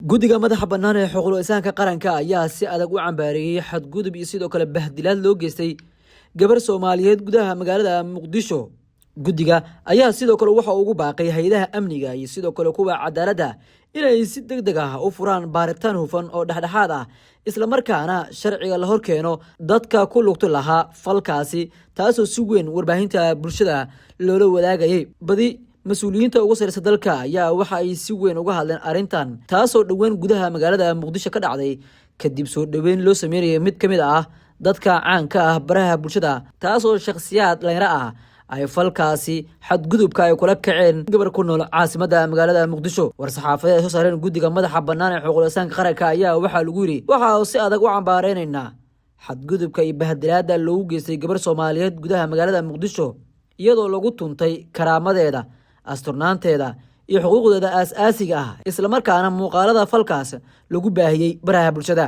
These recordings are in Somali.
Guddiga madaxa bannaan ee xuquuqul insaanka qaranka ayaa si adag u cambaareeyey xadgudub iyo sidoo kale bahdilaad loo geystay gabar Soomaaliyeed gudaha magaalada Muqdisho. Guddiga ayaa sidoo kale waxa ugu baaqay hay-adaha amniga iyo sidoo kale kuwa cadaaladda inay si deg deg ah u furaan baaritaan hufan oo dhexdhexaad ah, islamarkaana sharciga la hor keeno dadka ku lugto lahaa falkaasi, taasoo si weyn warbaahinta bulshada loola wadaagayay. Badi mas-uuliyiinta ugu sareysa dalka ayaa waxa ay si weyn uga hadleen arrintan, taasoo dhoweyn gudaha magaalada Muqdisho ka dhacday kadib soo dhoweyn loo sameynayay mid ka mid ah dadka caanka ah baraha bulshada, taasoo shakhsiyaad dhalinyaro ah ay falkaasi xadgudubka ay kula kaceen gabar ku nool caasimadda magaalada Muqdisho. War-saxaafadeed ay soo saareen guddiga madaxa bannaan ee xuquuqul insaanka qaranka ayaa waxaa lagu yidhi: "Waxa si adag u cambaareynayna xadgudubka iyo bahdilaada loogu geystay gabar Soomaaliyeed gudaha magaalada Muqdisho, iyadoo lagu tuntay karaamadeeda, asturnaanteeda iyo xuquuqdeeda aas-aasiga ah, islamarkaana muuqaalada falkaas lagu baahiyey baraha bulshada.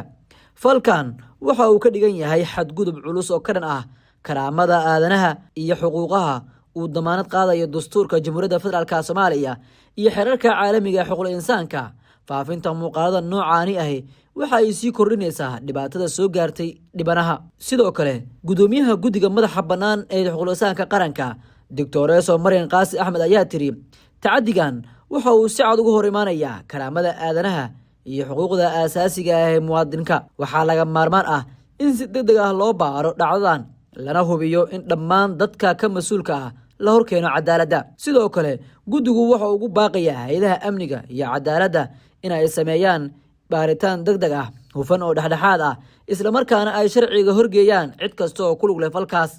Falkan waxa uu ka dhigan yahay xadgudub culus oo ka dhan ah karaamada aadanaha iyo xuquuqaha uu damaanad qaadayo dastuurka Jamhuuriyadda Federaalka Soomaaliya iyo xeerarka caalamiga ee xuquuqul insaanka. Faafinta muuqaalada noocaani ahi waxa ay sii kordhinaysaa dhibaatada soo gaartay dhibanaha." Sidoo kale, guddoomiyaha guddiga madaxa bannaan ee xuquuqul insaanka qaranka, Doctoreso Maryan Qaasi Axmed, ayaa tiri: "Tacadigan waxa uu si cad uga hor imaanayaa karaamada aadanaha iyo xuquuqda aasaasiga ah ee muwaadinka. Waxaa laga maarmaan ah in si deg deg ah loo baaro dhacdadan, lana hubiyo in dhammaan dadka ka mas-uulka ah la horkeeno cadaaladda." Sidoo kale, guddigu waxa ugu baaqayaa hay-adaha amniga iyo cadaaladda in ay sameeyaan baaritaan deg deg ah, hufan oo dhexdhexaad ah, islamarkaana ay sharciga horgeeyaan cid kasta oo ku lug leh falkaas.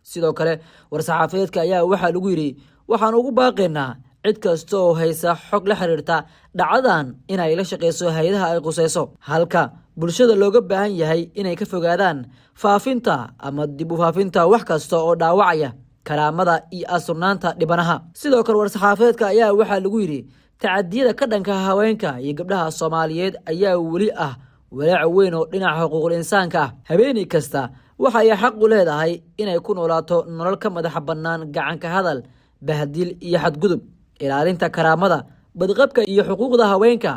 Sidoo kale, war-saxaafadeedka ayaa waxaa lagu yidhi: "Waxaan ugu baaqaynaa cid kasta oo haysa xog la xiriirta dhacdadan inay la shaqeyso hay-adaha ay quseyso, halka bulshada looga baahan yahay inay ka fogaadaan faafinta ama dib u faafinta wax kasta oo dhaawacaya karaamada iyo asturnaanta dhibanaha." Sidoo kale, war-saxaafadeedka ayaa waxaa lagu yidhi: "Tacadiyada ka dhanka haweenka iyo gabdhaha Soomaaliyeed ayaa weli ah walaac weyn oo dhinaca xuquuqul insaanka ah. Haweeney kasta waxa ay xaq u leedahay inay ku noolaato nolol ka madaxa bannaan gacanka hadal, bahdil iyo xadgudub. Ilaalinta karaamada, badqabka iyo xuquuqda haweenka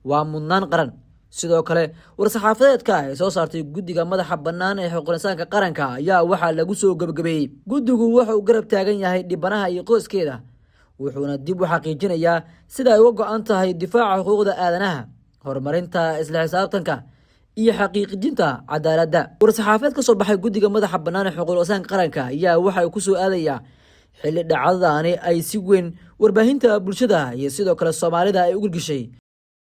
waa mudnaan qaran." Sidoo kale, war-saxaafadeedka ay soo saartay guddiga madaxa bannaan ee xuquuqul insaanka qaranka ayaa waxaa lagu soo gebagabeeyey: "Guddigu wuxuu garab taagan yahay dhibanaha iyo qoyskeeda, wuxuuna dib u xaqiijinayaa sida ay uga go-an tahay difaaca xuquuqda aadanaha, horumarinta isla xisaabtanka iyo xaqiijinta cadaaladda." War-saxaafeed ka soo baxay guddiga madaxa bannaan ee xuquuqul insaanka qaranka ayaa waxa ku soo aadayaa xilli dhacdadaani ay si weyn warbaahinta bulshada iyo sidoo kale Soomaalida ay u gilgishay.